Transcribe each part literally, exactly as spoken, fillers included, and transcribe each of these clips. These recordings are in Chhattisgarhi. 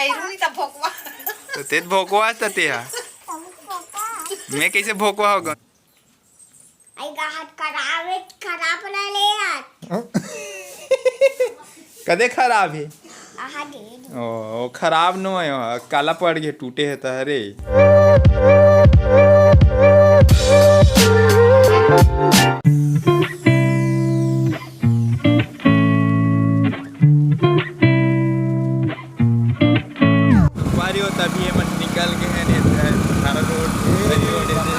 रुई त भोकवा। त तें भोकवा त तें हा। मैं कइसे भोकवा हो गंव? आई गाहट खराब है, खराब ना ले यार। कदे खराब हे? आहा दे दे। ओ, ओ खराब नो हे, काला पड़ गे, टूटे हे त हरे। संगवारी हो, तभी ये मन निकल गे हे, ये धारा रोड, हरी रोड, ये दे,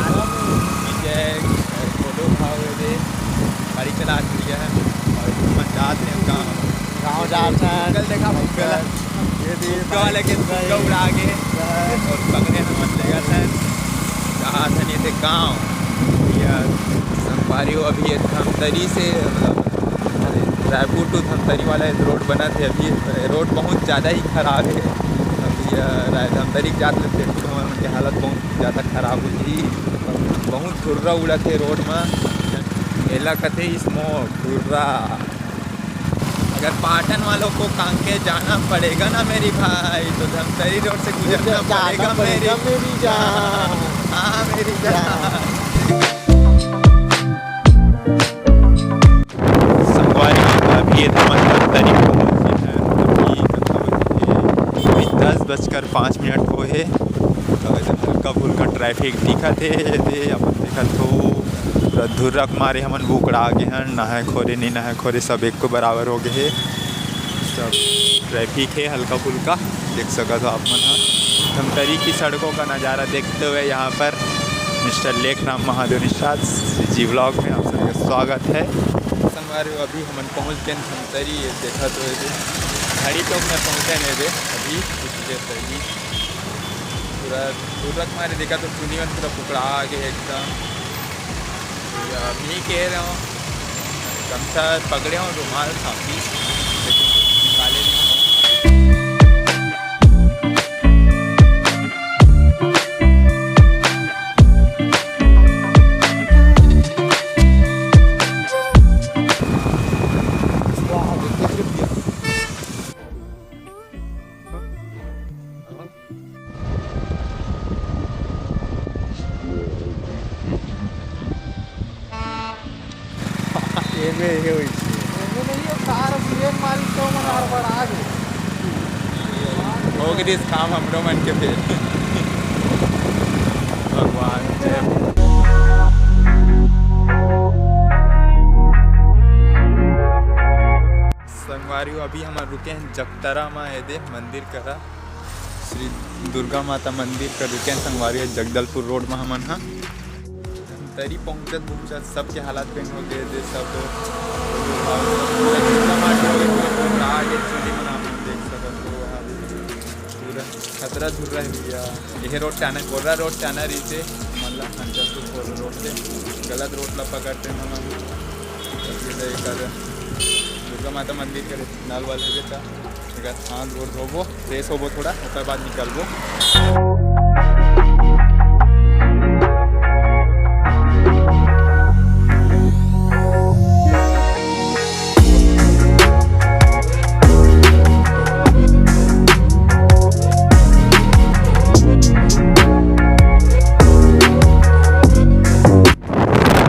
पीछे कोडो भाव, ये दे, गाड़ी चला चुके हैं और ये मन जात हे गाँव। गाँव जात हे। कल देखा भूख लगा। ये भी फुग्गा वाले के फुग्गा उड़ा के और पकड़े में मत लेगा था। कहा था नहीं थे गाँव। ये संगवारी हो, अभी ये धमतरी से, मतलब, रायपुर to धमतरी वाला ये रोड बना थे। अभी रोड बहुत ज़्यादा ही खराब है। अभी ये राय-, धमतरी के जात ले तो हमारे मन के हालत बहुत ज़्यादा खराब हो जी। बहुत धुर्रा उड़ा थे रोड में, एला कथे स्मोक धुर्रा। अगर पाटन वालों को कांके जाना पड़ेगा ना मेरी भाई, तो धमतरी रोड से गुजरना जाना पड़ेगा पड़ेगा मेरी मेरी जान। हाँ, मेरी जान। संगवारी हो, अभी ये धमतरी पहुंचे हैं। अभी कतका बजे? दस बजकर पाँच मिनट होहे। तो ऐसे हल्का फुल्का ट्रैफिक दिखत हे, ये दे अपन देखत हो, पूरा धुर्रा के मारे हमन बोकड़ा गे हन, नहाए खोरे, नहीं नहाए खोरे, सब एको बराबर हो गए हे। सब ट्रैफिक हे हल्का फुल्का, देख सकत हो आप मन ह। धमतरी की सड़कों का नज़ारा देखते हुए यहाँ पर मिस्टर लेखराम महादेव निषाद जी व्लॉग में आप सभी का स्वागत है। संगवारी हो, अभी हमन पहुँच गए धमतरी, ये देखत हो, ये घड़ी चौक में पहुँचे नहीं रे, अभी कुछ देर पहले। पूरा धुर्रा के मारे देखा तो चुनी मन पूरा बोकड़ा गे एकदम। तो ये मी कह रहा हूँ, गमछा पकड़े हूँ, रुमाल साफी, लेकिन निकाले नहीं हूँ। एमे हे वइसे। एमे नहीं, वो कार ब्रेक मारी तो मन हड़बड़ा गे। हो गइस काम हमरो मन के फेल। भगवान जय। संगवारी हो, अभी हमन रुके हैं जगतरा मा, ये दे मंदिर करा, श्री दुर्गा माता मंदिर कर रुके हैं संगवारी हो, जगदलपुर रोड मा हमन हा। तरी पहुँचत पहुँचत सबके हालत पेन हो गए दे, सब टमाटर हो गए, पूरा आगे चुनी मना देख सकत हो, वहाँ भी पूरा खतरा धुर्रा है भैया। यह रोड चाना, कोर्रा रोड चाना रही से, मतलब अंचल से कोर्रा रोड से गलत रोड ला पकड़ते हैं हम। तो फिर एक दुर्गा माता मंदिर के नल वाले के था। एक हाथ गोड़ धोबो, फ्रेश होबो थोड़ा, ओकर बाद निकलबो।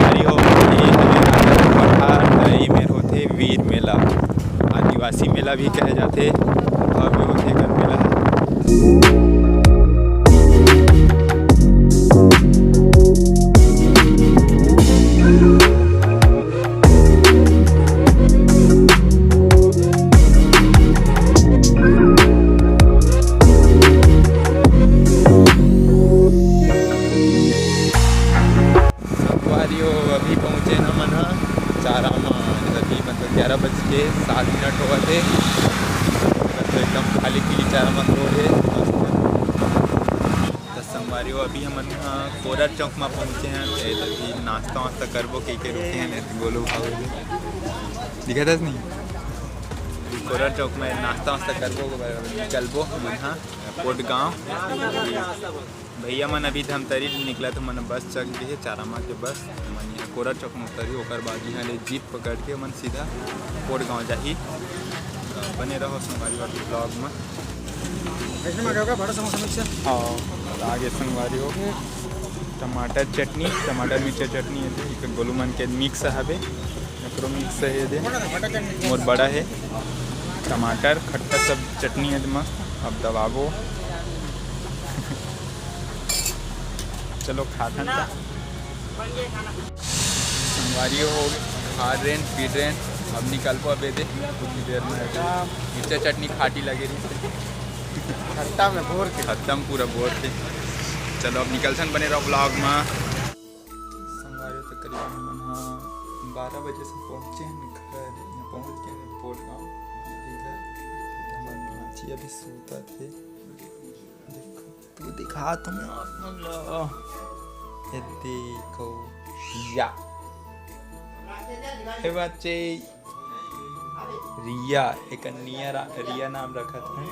हरी हो, ये हरे राजा के पठार, हरी मेर होथे वीर मेला, आदिवासी मेला भी कहे जाथे, भव्य होथे एकर मेला ह। संगवारी हो, अभी पहुँचे ना मन ह चारा म, अभी मतलब ग्यारह बज के सात मिनट होवत हे। तो एकदम खाली पीली चारा म हो हे, मस्त। तो संगवारी हो, अभी हमन ह कोरर चौक म पहुँचे हैं। ए, तो अभी नाश्ता वास्ता करबो, के के रुके हैं, नहीं तो गोलू भाव दिखा दस नहीं। कोरर चौक में नाश्ता वास्ता करबो, निकलबो हमन ह कोटगांव। भैया मन अभी धमतरी ले निकला, तो मन बस चढ़ गे हे, चारामा के बस। मन यहाँ कोरर चौक में उतरी, ओकर बाद यहाँ ले जीप पकड़ के मन सीधा कोटगांव जाही। तो बने रहो संगवारी वाले ब्लॉग में। वैसे में क्या होगा, बड़ा समोसा मिक्स है। हाँ, आगे संगवारी हो। टमाटर चटनी, टमाटर मिर्चा चटनी है, एक गोलू मन के मिक्स हवे, एकरो मिक्स है दे। मोर बड़ा है, टमाटर खट्टा सब चटनी है मस्त। अब दबाबो। चलो खाथन त। संगवारी हो, खा रेन, पी रेन, अब निकलबो अब एदे कुछ देर में। मिर्चा चटनी खाटी लगे रही, खट्टा में भोर के। खत्म पूरा भोर के। चलो अब निकलथन, बने रहो ब्लॉग में। संगवारी हो, तकरीबन हमन ह बारह बजे से पहुँचे हैं घर, यहाँ पहुँच गए हैं पोटगांव दीदी घर। हमर भांची अभी सूतत हे। देखो, तू दिखा तुम्हें आप मन ला। ये देखो, या। हे बच्चे, रिया, एक निया रा-, रिया नाम रखत है।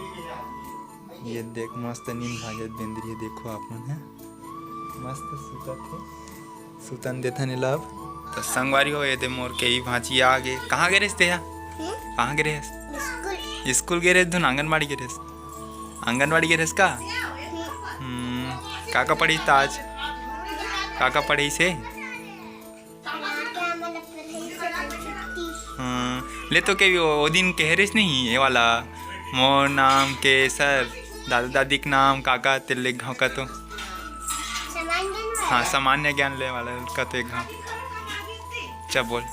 ये देख, मस्त नींद भागत बेंदरी है, देखो आप मन है, मस्त सुतत है, सुतन देथन एला अब। तो संगवारी हो, ये दे मोर केवी भांची आ गे। कहाँ गे रेस तेहा? हम्म? कहाँ गे रेस? स्कूल। स्कूल गे रेस धुन, आंगनबाड़ी गे रेस? आंगनबाड़ी गे रेस का? हम्म। हम्म, का का पढ़ी त आज? का का पढ़ी से? टमाटर, मतलब, पढ़ाई से छुट्टी। हाँ, ले तो के ओ, ओ दिन कहे रहिस नहीं, ये वाला, मोर नाम केसर, दादा दादी के नाम काका, तेल ले घाव का तो। सामान्य ज्ञान वाला? हाँ, सामान्य ज्ञान ले वाला का तो एक घाव। चा बोल,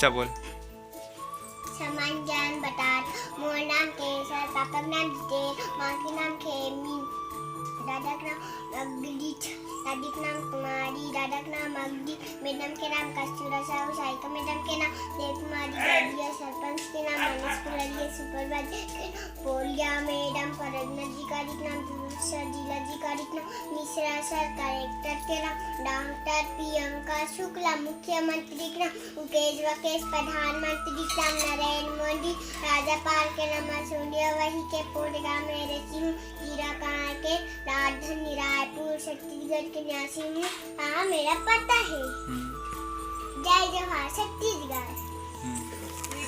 चा बोल। सामान्य ज्ञान बतात, मोर नाम केसर, पापा के नाम जितेन, माँ के नाम खेमी, दादा के नाम अगरीच, दादी के नाम कुमारी, दादा के नाम अगदी, मैडम के नाम कस्तूरा साहू, सारिका मैडम के नाम देव कुमारी, गौरिया सरपंच के नाम मनीष कुलरिया, सुपरवाइजर के नाम पोलिया मैडम, प्रधान अधिकारी के नाम ध्रुव सर, जिला अधिकारी के नाम मिश्रा सर, कलेक्टर के नाम डॉक्टर प्रियंका शुक्ला, मुख्यमंत्री के नाम मुकेश वकेश, प्रधानमंत्री के नाम नरेंद्र मोदी, राज्यपाल के नाम सोनिया, वही के पोटगा में रहती हूँ, जीरा कहाँ के राजधानी रायपुर, छत्तीसगढ़ के निवासी हूँ। हाँ, मेरा पता है। हम्म। जय जोहार छत्तीसगढ़। हम्म।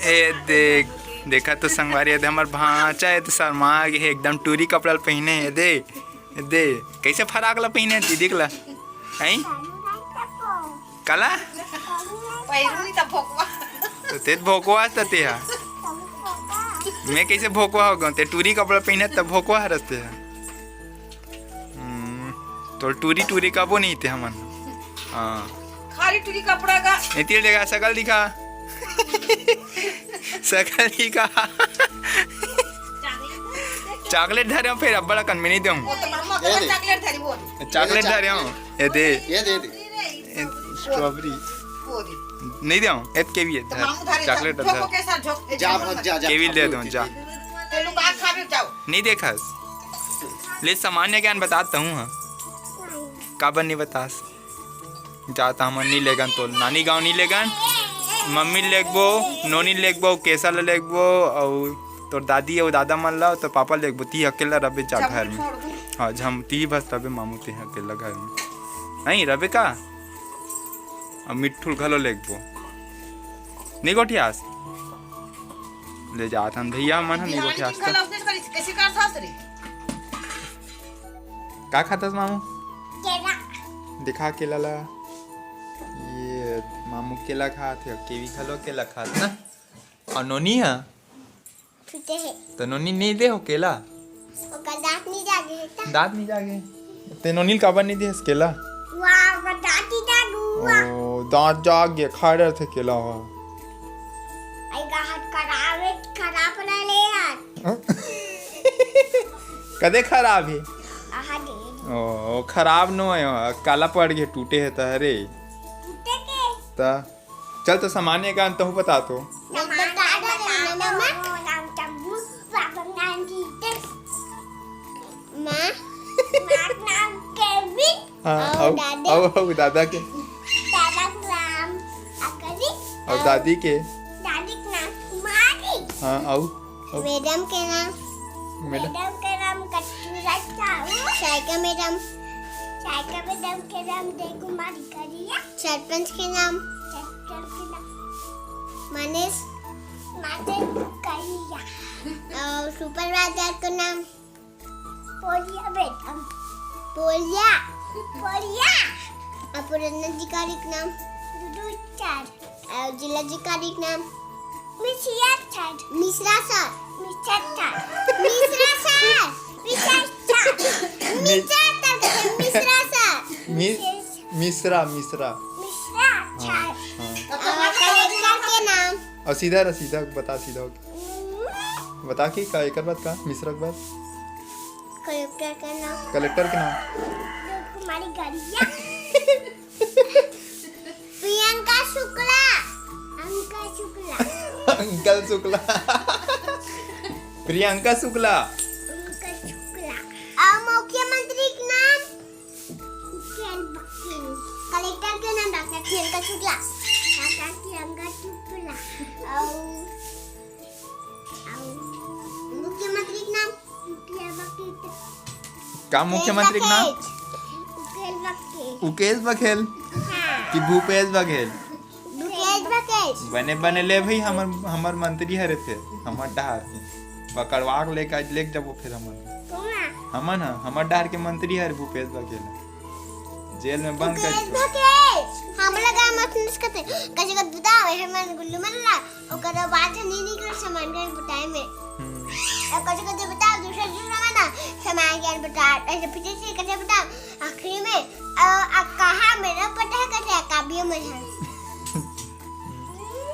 ए देख, देखा तो संगवारी, ये दे हमर भांचा है तो शर्मा गे हे, एकदम टूरी कपड़ा ल पहिने है दे। ए दे, कैसे फराक ला पहिने है दीदी ला? हैं? काला? पहिरू नहीं त भोकवा। तो ते भोकवा त ते हा। मैं कैसे भोकवा हो गया? ते टूरी कपड़ा पहिने त भोकवा हरस ते हा। हम्म, तो टूरी टूरी कबो नहीं ते हमन। हाँ। खाली टूरी कपड़ा का। एती ले गा, सकल दिखा। सकल दिखा। चॉकलेट धरे हो, फिर अब्बड़ अकन में नहीं दूँ। वो तो मामा ये का ले। चॉकलेट धरी बोल। चॉकलेट धरे हो, ये दे। ये दे दे। ए, स्ट्रॉबेरी। वो दे। नहीं दे, एत के भी है, तो धर। मामू धरे चॉकलेट था, धर। झोंको के साथ झोंक, ए, जा, झोंको भाग, जा, जा, केवी भाग, ले दो, जा। ते लुका खाबे, जाओ। नहीं देखस। ले, सामान्य ज्ञान बतात हूँ, हाँ। काबर नहीं बतास? जात हमन नहीं लेगन, तो नानी गाँव नहीं लेगन। मम्मी लेगबो, नोनी लेगबो, केसा ले लेगबो, अउ तोर दादी अउ दादा मन ला, तो पापा लेगबो, ती अकेला रबे जा घर में। छोड़ दू। हाँ, जम ती बस रबे मामू, ते अकेला घर में। नहीं रबे का? अब मिट्ठू ल घलो लेगबो। नहीं गोठियास? ले जात हन भैया मन ह, नहीं गोठियास त। कैसे करथस रे? का खातस मामू? केला। दिखा केला ला। ये मामू केला खात हे, केवी घलो केला खात ना। अउ नोनी ह? छूटे हे। त नोनी नहीं दे हो केला? ओकर दांत नहीं जागे हे त। दांत नहीं जागे? ते नोनी ल काबर नहीं देस केला? वाह, ओकर दांत नहीं जागे, वाह। ओ, दांत जाग गे, खाए डरथे केला ह। आई गाहट खराब हे, खराब ना ले यार। हाँ? कदे खराब हे? आहा दे। ओ, खराब नो हे, काला पड़ गे, टूटे हे त हरे। टूटे के? त चल, तो सामान्य ज्ञान तहु बता तो। मैं बता दे रही हूँ ना, मम्मा। नाम चंबू, पापा नाम जीते। माँ, माँ नाम केविन। हाँ, और अउ, दादा? अउ, अउ, दादा के? दादा नाम अकरी। और अउ दादी के? दादी के नाम कुमारी। हाँ, अउ? अउ? मैडम के नाम, मैडम? मैडम के नाम कस्तूरा साहू। सारिका मैडम। सारिका मैडम के नाम देव कुमारी करिया। सरपंच के नाम? सरपंच के नाम मनीष। मनीष करिया। और सुपरवाइजर के नाम? पोलिया बेटा। पोलिया। पोलिया। अउ पुरंदर अधिकारी के नाम? दुदू चार। अउ जिला अधिकारी के नाम? Mishra sir. Mishra sir. Mishra sir. Mishra sir. Mishra sir. Mishra sir के मिश्रा सर। मि-, मिश्रा, मिश्रा। मिश्रा हाँ, सर। हाँ। अउ कलेक्टर के नाम? अउ सीधा रह, सीधा बता, सीधा होके। हम्म। बता कि का, एकर बाद का? मिश्रा के बाद? कलेक्टर के नाम? कलेक्टर के नाम? कुमारी गरिया। प्रियंका शुक्ला। अंका शुक्ला। अंकल शुक्ला। प्रियंका शुक्ला। अंका शुक्ला। अउ मुख्यमंत्री के नाम? उकेल बघेल। कलेक्टर के नाम डॉक्टर प्रियंका शुक्ला। डॉक्टर प्रियंका शुक्ला। अउ, अउ मुख्यमंत्री के नाम? उकेल बघेल। का मुख्यमंत्री के नाम? उकेल बघेल। उकेश बघेल हाँ। कि भूपेश बघेल? भूपेश बघेल। बने बने ले भाई, हमर, हमर मंत्री हरे फेर, हमर डहार के। पकड़वा के लेके आज लेके जाबो फेर हमन। कौन? हमन ह, हमर डहार के मंत्री हरे भूपेश बघेल। जेल में बंद कर भूपेश दो। बघेल। हमला गाँव में पुलिस कहते, कैसे कर बताओ, ये मन गुल्लू मन ला, ओकर बाद नहीं निकल सामान के बताए में। हम्म। और कैसे कर बताओ, दूसरा, दूसरा मन ना, सामान के बता, ऐसे पीछे से कैसे बताओ, आखिरी में, अ, अ, कहाँ मेरा पता है, कैसे अकाबियों में है।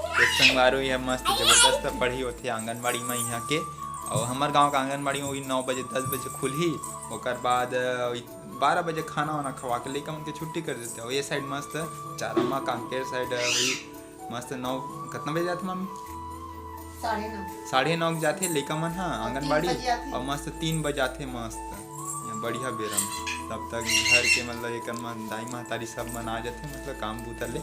तो संगवारी, ये मस्त जबरदस्त पढ़ई होथे आंगनबाड़ी में यहाँ के। अउ हमर गांव के आंगनबाड़ी में वही नौ बजे, दस बजे खुलही, ओकर बाद, अ, बारह बजे खाना वाना खवा के लइका मन के छुट्टी कर देथे। अउ ये side मस्त चारामा कांकेर side, अ, वही मस्त नौ, कितना बजे जाथे मामी? साढ़े नौ। साढ़े नौ के जाथे लइका मन ह आंगनबाड़ी, बजे आथे। अउ मस्त तीन बजे आथे मस्त, बढ़िया बेरा में। तब तक घर के मतलब एकर मन दाई महतारी सब मन आ जाथे, मतलब काम बूता ले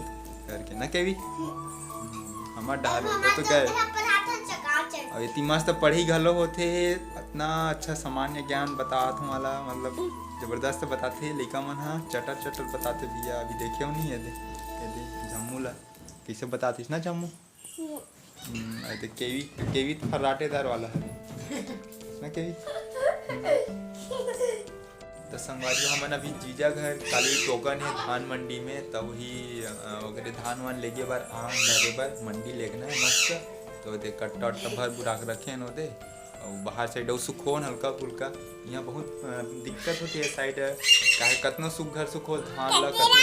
करके, ना केवी? हम्म, हमर डहार तो, तो गए। अउ इतनी मस्त पढ़ई घलो होथे, इतना अच्छा सामान्य ज्ञान बतात हूँ वाला, मतलब जबरदस्त बताथे लइका मन ह, चटर चटर बताथे भैया, अभी देखे हो नहीं ये दे, ये दे झम्मू ला। कइसे बतातिस ना जम्मू? हम्म। हम्म, अरे तो केवी, केवी तो फर्राटेदार वाला है ना केवी? तो संगवारी, हमन अभी जीजा घर काली टोकन है धान मंडी में, तो वही, अ, ओकरे धान वान लेगे बर, आन धरे बर मंडी लेगना है मस्त। तो ओदे कट्टा उट्टा भर बुरा के रखे हैं ओदे। अउ बाहर side अउ सुखोन हल्का फुल्का। यहाँ बहुत, अ, दिक्कत होथे ये side, काहे कतनो सुग्घर सुखो धान ला, कतनो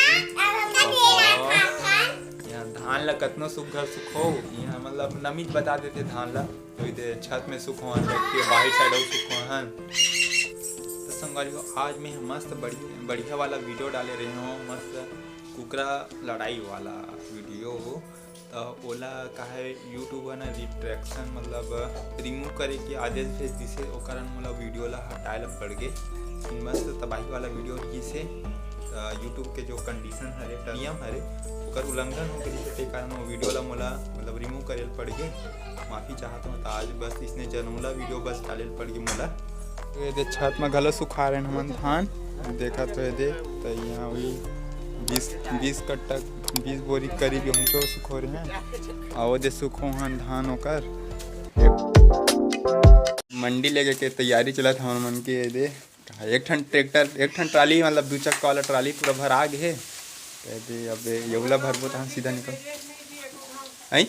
यहाँ धान ला कतनो सुग्घर सुखो, यहाँ मतलब नमीच बता देथे धान ला, तो इधर छत में सुखोहन, बाहर side अउ सुखोहन। तो संगवारी हो, आज मैं मस्त बढ़िया, बढ़िया वाला video डाले रहे हूँ, मस्त कुकरा लड़ाई वाला video। त ओला काहे YouTube ह ना restriction, मतलब remove करे के आदेश भेज दिसे, ओकर मोला video ला हटाए ला पड़ गे। मस्त तबाही वाला video रहिस हे। त YouTube के जो condition हरे, नियम हरे, ओकर उल्लंघन हो गे, ते कारण वो video ला मोला मतलब remove करे ला पड़ गे। माफी चाहत हूँ। त आज बस इसने जनौला video बस डाले ला पड़ गे मोला। ये दे छत में घलो सुखा रहे हैं हमन धान, देखा तो ये दे, तो यहाँ भी बीस, बीस कट्टा, बीस बोरी करीब गेहूं तो सुखो रहे हैं। अउ वो दे सुखो हन धान ओकर। मंडी लेगे के तैयारी चलत हमन मन के, ये दे, एक ठन ट्रैक्टर, एक ठन ट्राली, मतलब दू चक्का वाला ट्राली पूरा भरा गे हे। ये दे, अबे येहू ला भरबो तहन सीधा निकल। हैं?